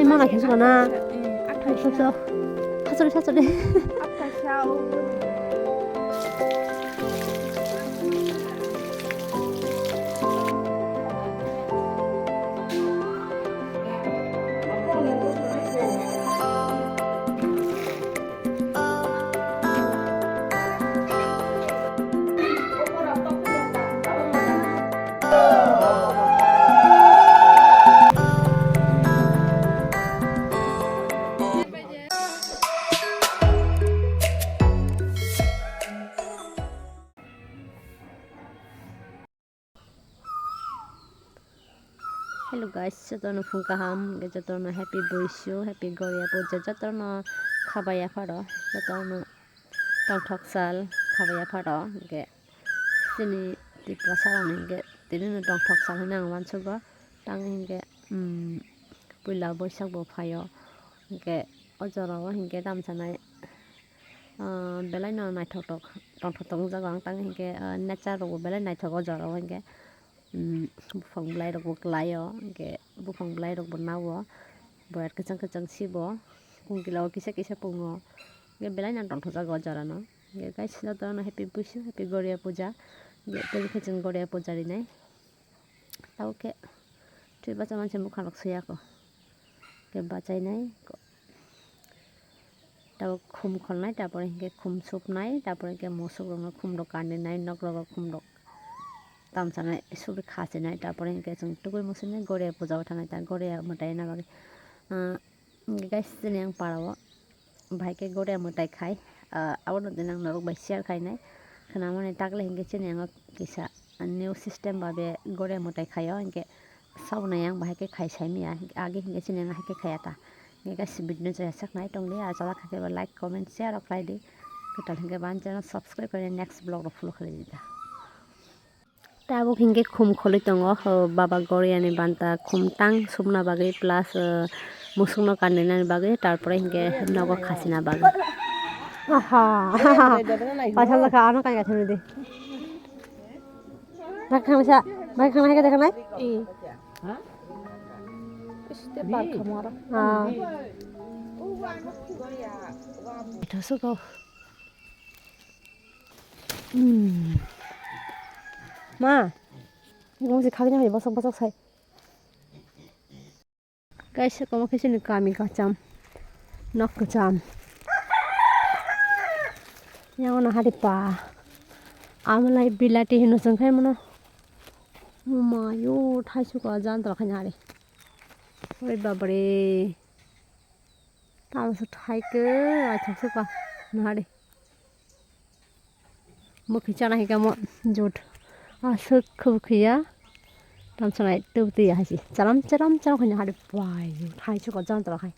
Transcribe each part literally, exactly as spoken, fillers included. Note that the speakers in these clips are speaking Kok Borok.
Mana khe suka na? Soksa. Hasori, hasori. Hello guys, jotono phung kaham, hwnkhe jotono happy Buisu, happy Goria Puja, jotono khabaya pharo, jotono tongthok sal khabaya pharo, hwnkhe chini Tiprasa rokni hwnkhe tini no tongthok sal hinwi ang uansugo, tang hwnkhe, um, puila Boisak bo phaio, hwnkhe o jorao hwnkhe tamsanai, ah, belai no naithok tok, tongthok tok wngjago ang, tang hwnkhe, ah, nature rokbo belai naithok o jorao hwnkhe. Um, buphang bwlairokbo kwlaio, hwnkhe buphang bwlairokbo nao, boyar kwchang kwchang sibo, kungkilao kisa kisa pungo, hwnkhe belai no tongthokjago o jorano. Hwnkhe guys, jotono happy Buisu, happy Goria Puja. Hwnkhe tei khe chwng Goria Puja rinai. Tabuk khe twi bacha manse mwkhangrok suyako. Hwnkhe bachainai. Tabuk khum kholnai, tapore hwnkhe khum supnai, tapore hwnkhe musuk rokno khum rok kaninai, nok rogo khum rok tamsanai, subi khasinai, tapore hwnkhe chwng tubui musinai Goria Puja o thangnai, ta Goria mwtai na bagwi. Ah, hwnkhe guys, chini ang para o bahai khe Goria mwtai khai, ah, abono din ang norok bai share khainai, khwnamani tagle hwnkhe chini ang o kisa new system babe Goria mwtai khaio, hwnkhe Saboni ang bahai khe khai sai maya, age hwnkhe chini ang hai khe khaya ta. Hwnkhe guys, video no chaya sak nai tong di, ah, chala kha khe ba like, comment, share rok khlai di. Kwtal hwnkhe ba ang channel subscribe khlai di, next vlog rok follow khlai di ta. Tabuk hwnkhe khum kholwi tongo, oh, Baba Goria ni banta khum tang supna bagwi plus, oh, musuk no kanina bagwi, tarpore hwnkhe nogo khasina bagwi. Aha, paisa lakha ano kai gathani di. Bai khangsa, bai khangna hai khe dekha nai? Ee. Este bar khamara. Ah. Ito suko. Hmm. Ma. Yung si khagin hai bosok bosok sai. Guys, omo khe chini kami kwcham, nok kwcham. Yang no hari pa. Amlai bilati hino chwng khai mono. Mayo thaisu ka jan tra khai hari. Oi babare. Tamo se thai ke, ai thok se pa. No hari. Mukhi chana hika mo jut. Aswk khub khiya. Tam sanai tu tu ya hasi. Charam charam charam khanya hari pai. Thai chukwa jang tala khai.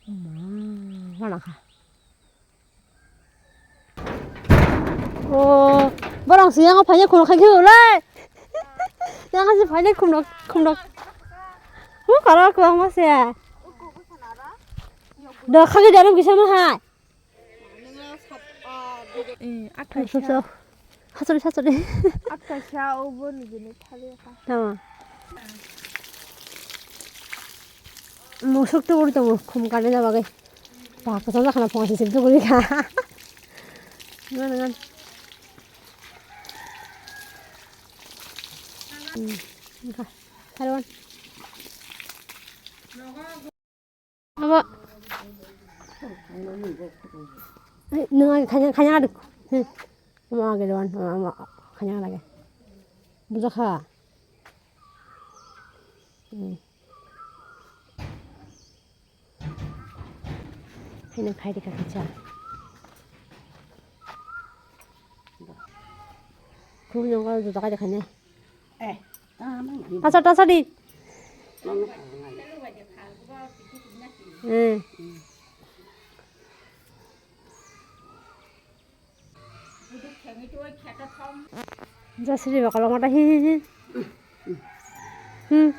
Ma, wana kha. O, borang si yang phanya khum khai khiu lai. Yang si phanya khum nok khum nok. Hu kara ko ang ma se. Do khagi darum kisa ma hai. Hasuri, hasuri. Attaisa obo ni bini thali kha. Tama. Musuk tu uri tongo, khum kani na bagwi. Ba, kwcham jakha na phone sisip tuguri kha. Ngan, ngan. Hmm, kha. Hello. Abo. Ai, nwng age khaina, khaina adu. Hmm. Omo age dogan, omo, omo khaina lage. Bujakha. Hmm. Haino khai rikha kisa. Khum nongo juda kai de khaina. Tasa, tasa di. Eh. Jasri ba kolong mata hi, hi, hi. Hmm.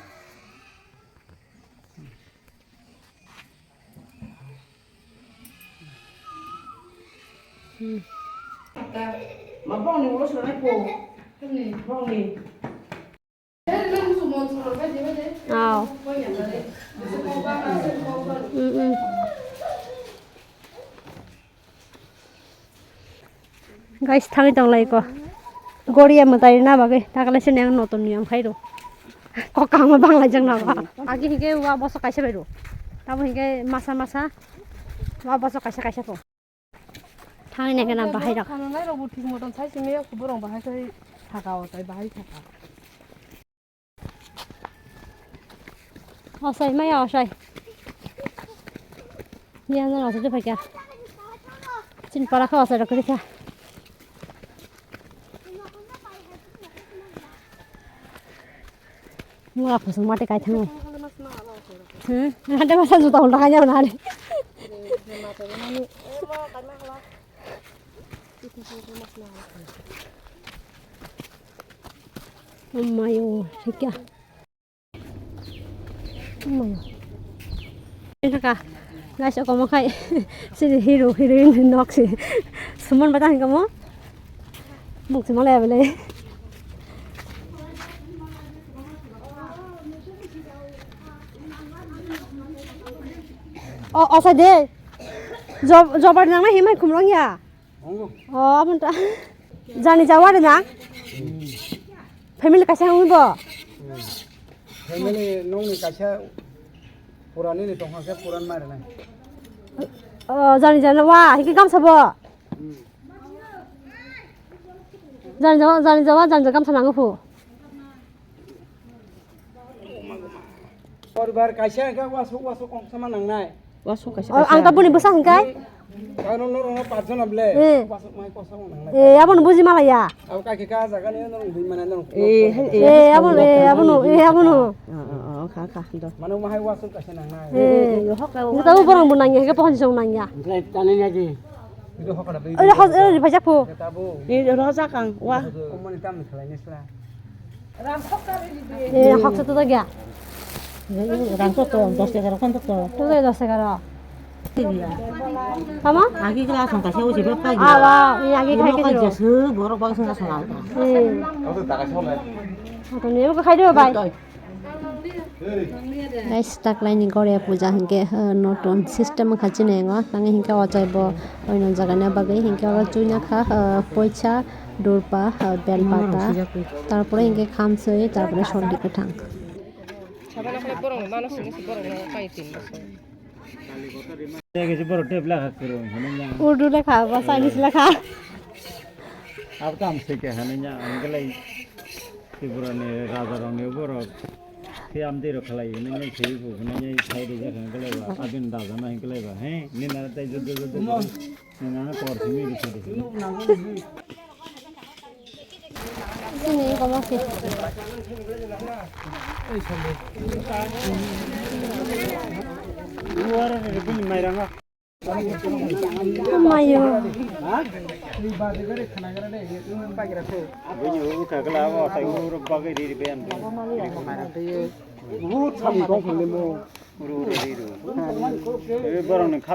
Hmm. Ma bongni ulo sonai po. Bongni. Aw. Mm, mm. Guys, thangwi tong lai ko. Goriya mwtai rwna bagwi, takle se nang notun niyam khai rw. Kok kaham bang lai jak na ba. Agi hige wa boso kaisa bai rw. Tamo hige masa masa wa boso kaisa kaisa ko. Thangwi nang na bahai rok. Khana nai rok bo thik moton sai simi borong bahai sai thaka o tai bahai thaka. Osai maya osai. Ni ano osai tu paikha. Chin para kha osai rok rikha. Mura khosong mate kai thango. Hmm, ada masa juta honda kanya na hari. Mayo, sikya. Mayo. Ini ka, guys, ako mo kai. Si hero, heroine nok si. Suman bata hingka mo. Muk si mo le bele. O, osa de. Job, job ar nang na himai khumrong ya. Ongo. O, abon ta. Jani jawa de na. Family kaisa hwnwi bo? Family nongni kaisa purani ni tongkha khe puran ma rwnai. O, jani jani wa, hiki gamsa bo? Hmm. Jani jawa, jani jawa, jani jawa gamsa nango phu. Poribar kaisa hwnkhe wasuk wasuk kok sama nangnai. Wasuk kaisa. O, kaisa. Ang tabuni bwsa hwnkhe? Kano norok no pachjon able. Eh. Wasuk mai kosa nangnai. Eh, abono buji malaya. Abo kaki ka jaga ni norok dui mana norok. Eh, eh, eh, abono, eh, abono, eh, abono. Oh, oh, oh, kha, kha, do. Mano mahai wasuk kaisa nangnai. Eh, eh, eh, hok ka. Ngi tabu borong bo nangya, hwnkhe pohon song nangya. Ngi tani nagi. Ngi hok ka da. Eh, hos, eh, ri phajak phu. Ngi ro jakang, wa. Komani tam ni khalai ni sla. Eh, haksa to gya. Rang to to, dos egarokhan to to. To dos egarok. Tamo? Agi kela song ta se usi bapa gi. Awa, ini agi khai ke. Kaje se borok bang song song alta. Hmm. Atoni emo khai do bai. Guys, taklaini Goria puja hingke, eh, notun system wngkha chini yango. Tangwi hingke o chai bo oino jagani bagwi hingke oro chuina kha, eh, poisa, durpa, eh, bel pata. Tarpore hingke khamsoi, tarpore sordi kwthang. Urdu lekha, ba Chinese lekha. Abo tamo se keha nini ya, ang kelai Tripura ni raja rok ni borok, se amtwi rok khalai, nini ya se bo, nini ya sai rijak, ang kelai ba, abin raja na, ang kelai ba, he, nini na tai juddo juddo, nini na kor simi ri simi. Sini, koma se. Luar ada pun mairang ah. Mayo.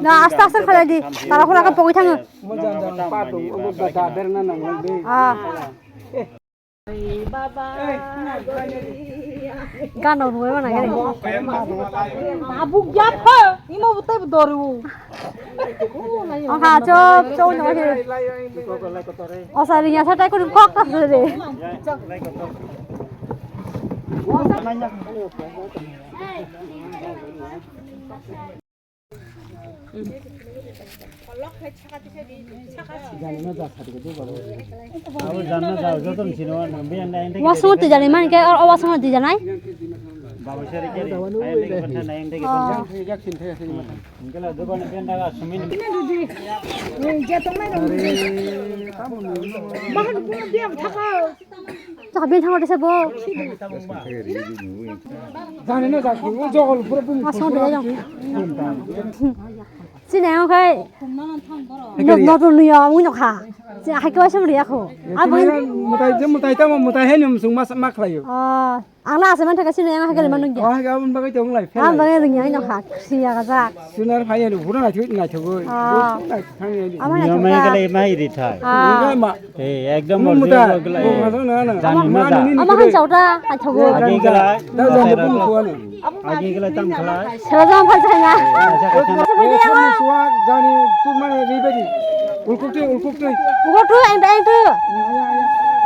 Na, asta asta khalai di. Tara khula ka pogwi thango. Ah. Gano ruwe mana gani. Abuk ya pha, imo butai bu doru. Oka chop chop no he. Osa riya sa tai ko kok ta re. Wasung twi jani man ke, o wasung twi janai. Bahan puno dia thaka. Chakha bini thango desa bo. Jani na jak, o jogol pura bum. Asong de jong. Sini ang khai. No, no, no, no, ya, ang no kha. Hai khe waisa mori yakho. Ang bagwi mutai je mutai tamo mutai hai nung sung ma ma khlaio. Oh, ang na asa man thaka sini ang hai khe manu gya. Oh, hai khe aboni bagwi tong lai. Ang bagwi ring yang no hak siya ga jak. Sunar phai ani hura na thuk na thuk. Ah. Ama na thuk. Mai kale mai ri thai. Ah. Ngai ma. Eh, ekdom mutai. Jani ma ja. Ama han chauta hai thuk. Agi kala. Da jani bum khuano. Agi kala tam khala. Sera jam phal chai na. Suak jani tu mane ribedi. Ulkuk tui, ulkuk tui. Ulkuk tui, ayang tui, ayang tui.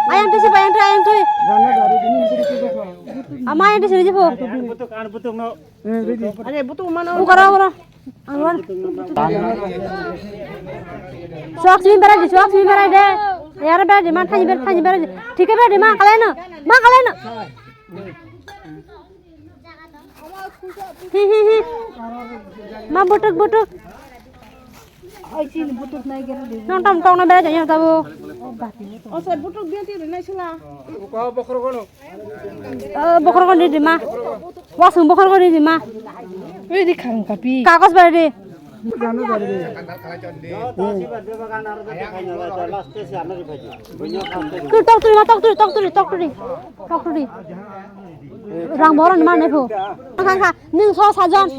Ayang tui si, ayang tui, ayang tui. Jana dari ini. Ama ayang tui si, jibo. Butuk, an butuk no. Eh, ready. Are butuk mano. Ukara, ukara. Angwan. Suak simi berai di, suak simi berai de. Yara berai di, man thani berai, thani berai di. Thik berai di, ma kalai no. Ma kalai no. Hi, hi, hi. Ma butuk, butuk. Nong tam tong na berai janya tabu. O sai butuk dia ti rinai sila. Uka bokhor kono. Eh, bokhor kono di ma. Wasung bokhor kono di ma. Ui di khang kapi. Kagos berai di. Jana dari. Tu tok turi ma, tok turi, tok turi, tok turi. Tok turi. Rang boran ma ne phu. Kha kha, ning so sajon.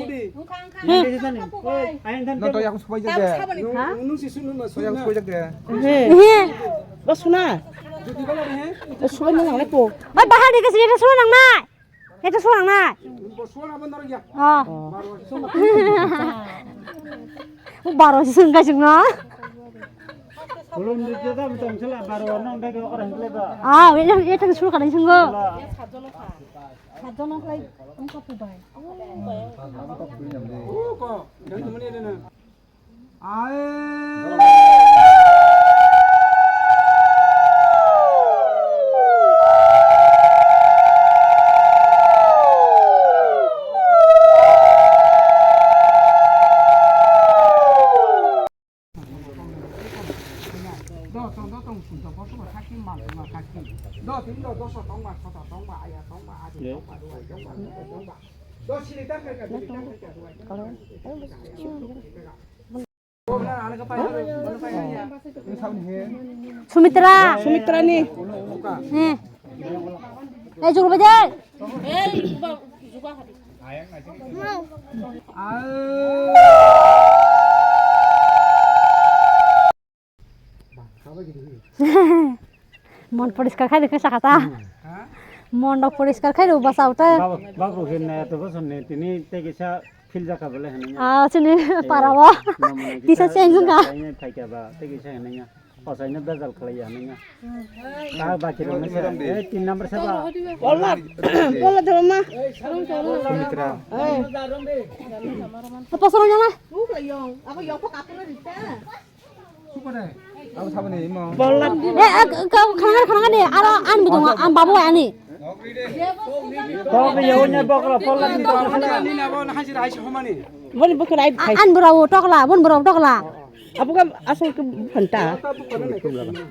He. No to yang supai jak de. Ha? No si sunu ma. So yang supai jak de. He. He. Ba suna. Ba suna nang le po. Oi, bahar di ke sini suna nang nai. Ito suang na. Oh. Baro sung ka sung na. Ulun di kita betul sila baro nang dek orang sila ba. Ah, ini itu suka nih sungguh. Sajono kai engko pubai. Sumitra. Sumitra ni. Eh. Eh, juru baje. Mon poriskar khai rikha sakha ta. Mon rok poriskar khai rw basa uta. Babu, babu hinne to bosonni tini tei kisa phil jaka bole hinne. Ah, sini para o. Kisa change wngkha. Phaikha ba tei kisa hinne. Osaino bejal khlaiya hinne. Ta baki rok mese. Eh, tin number seba. Wala, wala dama. Sumitra. Apa sorong nyala? Abo sabani imo. Bollat. Eh, eh, ka-, khananga, khananga de, aro an budung, an babu ani. Tokla ni yaonya bokla, bollat ni tokla. Ani nabo na hajira aisi homani. Boni bokla ai. A-, an burao tokla, bon burao tokla. Abuka asal ke bukan ta.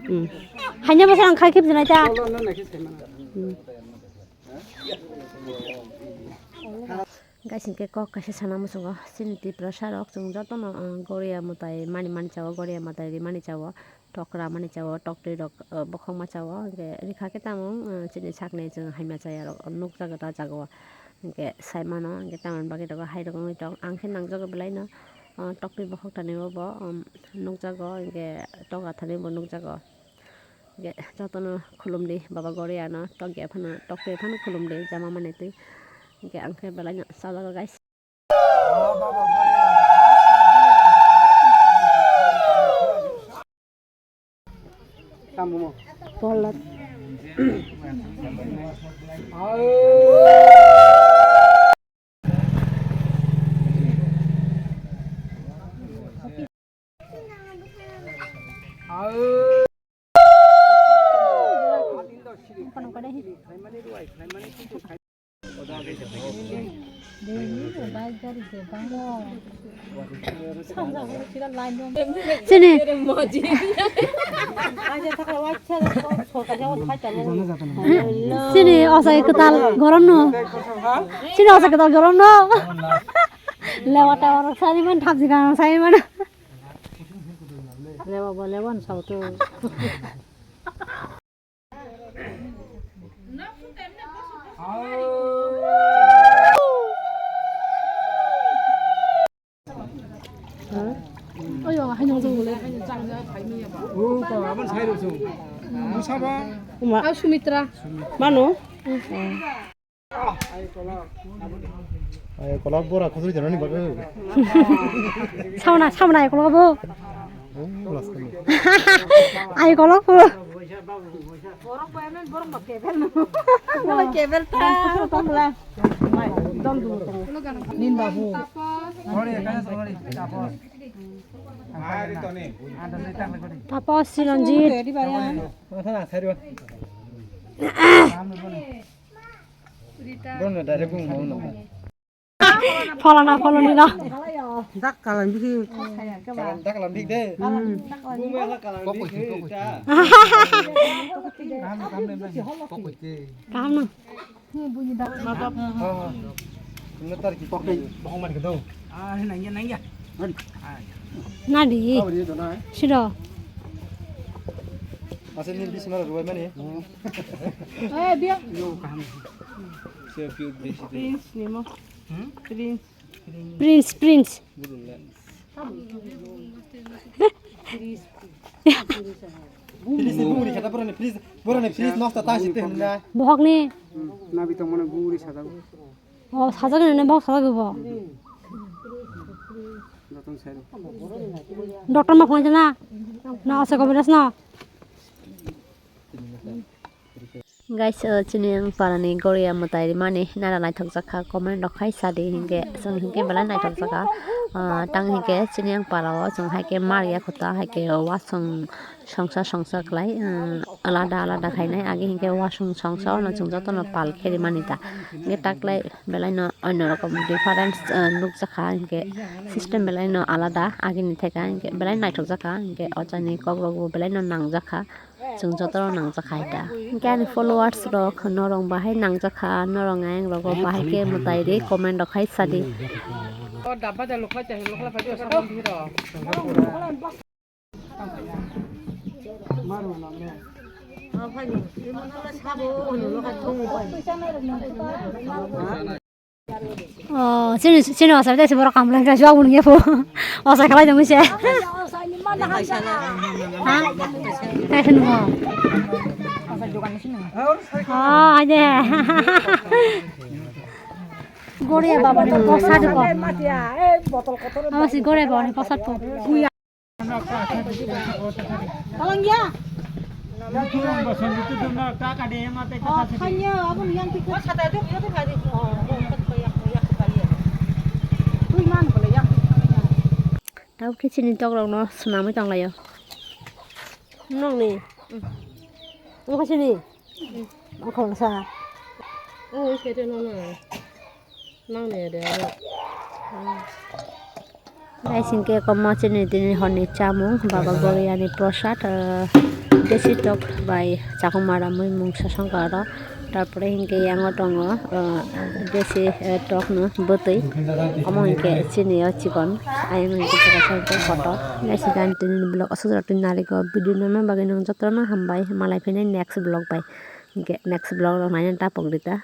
Hmm. Hanya masa ang khai kip jenai ta. Hmm. Guys, hinkhe kok kaisa sana muchungo, chini Tiprasa rok chwng jotono, ah, Goria mwtai mani mani chao, Goria mwtai ri mani chao, tokra mani chao, toktwi rok, ah, bokhok ma chao, hinkhe rikha khe tamo, ah, chini sakni chwng haima chaya rok nukjago ta jaga o, hinkhe sai mano, hinkhe tamoni bagwi rok hai rok wngwi tong, ang khe nangjago belai no, ah, toktwi bokhok thani o bo, um, nukjago, hinkhe tokra thani bo nukjago. Hinkhe jotono khulumdi, Baba Goriano, tokya phano, tokya phano khulumdi, jama manwi twi. Hinkhe ang khe belai no chajago, guys. Tamo mo. Polat. Chini. Chini osai kwtal gorom no. Chini osai kwtal gorom no. Lewa tewa rok sari man, thapji gang sari man. Lewa bo lewa ni sauto. Ayo, haino jong le, haino jang jang phai manya ba. O, ko abon sai ro sung. Musa ba? Uma. Au Sumitra. Mano? Ai, kolok bora khosoi janani ba. Sauna, sauna ai kolok bo. O, las kani. Ai kolok bo. Borok bo emen borok bo kebel no. Kebel ta. Dol du. Nin babu. Tapos. Tapos Chiranjit. Bono direct bung mau no. Pholana pholoni no. Dak kalam bisi. Kalam dak kalam dik de. Bung mela kalam dik de. Kaham no. Nang tar ki pok dei, bohong mari kedong. Ah, nangya, nangya. Nadi. Kau ni dona. Siro. Masa ni bisi mara ruai mani. Eh, dia. Yo kaham. Siapa piu bisi tu? Prince ni mo. Hmm? Prince. Prince, Prince. Burung kan. Please, buri kata boroni please, boroni please nosto ta site hwnna. Bohok ni. Hmm, nabi tong mane buri sajak. O sajak ni bohok sajak bo. Joton sai. Doctor ma phone na. Na ase ko beres na. Guys, o chini ang parani goria mwtai rimani nara naithok jakha, comment rok khai sadi hinkhe chwng hinkhe belai naithok jakha. Ah, tang hinkhe chini ang parao chwng haikhe mariya khuta haikhe wasung songsa songsa khlai, ah, alada alada khainai agi hinkhe wasung songsa ono chwng jotono pal khe rimani ta. Hinkhe taklai belaino onno rokom difference, ah, nukjakha hinkhe system belaino alada agini theka hinkhe belai naithok jakha hinkhe ochani kokrokbo belaino nangjakha. Chwng joto rok nangjakha hai ta. Hinkhe ani followers rok norok bahai nangjakha, norok ayang rogo bahai khe mwtai ri comment rok hai sadi. O, chini, chini osai tei borok kam lai kha, jua bung ye pho. Osai khalai dong se. Ha? Tei se nungo. O, aje. Gore baba ni posa de ko. Ama si gore baba ni posa po. Talang ya. Oh, kanya, abang yang tikar. Tui man boleh yang tikar. Tau khe chini tok rok no swnamwi tong laio. Nong ni. Wngkha chini. Wngkha sa. Oh, kete no na. Nang ne de. Guys, hinkhe komo chini tini horni chamung, Baba Goriani prosad, ah, desi tok bai chakung mara mui mungsa songkaro. Tarpore hinkhe yango tongo, ah, desi, eh, tok no bwtwi. Omo hinkhe chini o chikon. Ayang hinkhe chikon kotor. Guys, hinkhe ani tini vlog aswk jora twi narikgo. Video nangna bagwi nwng jotono hambai. Malai phini next vlog bai. Hinkhe next vlog rok naina tapok rita.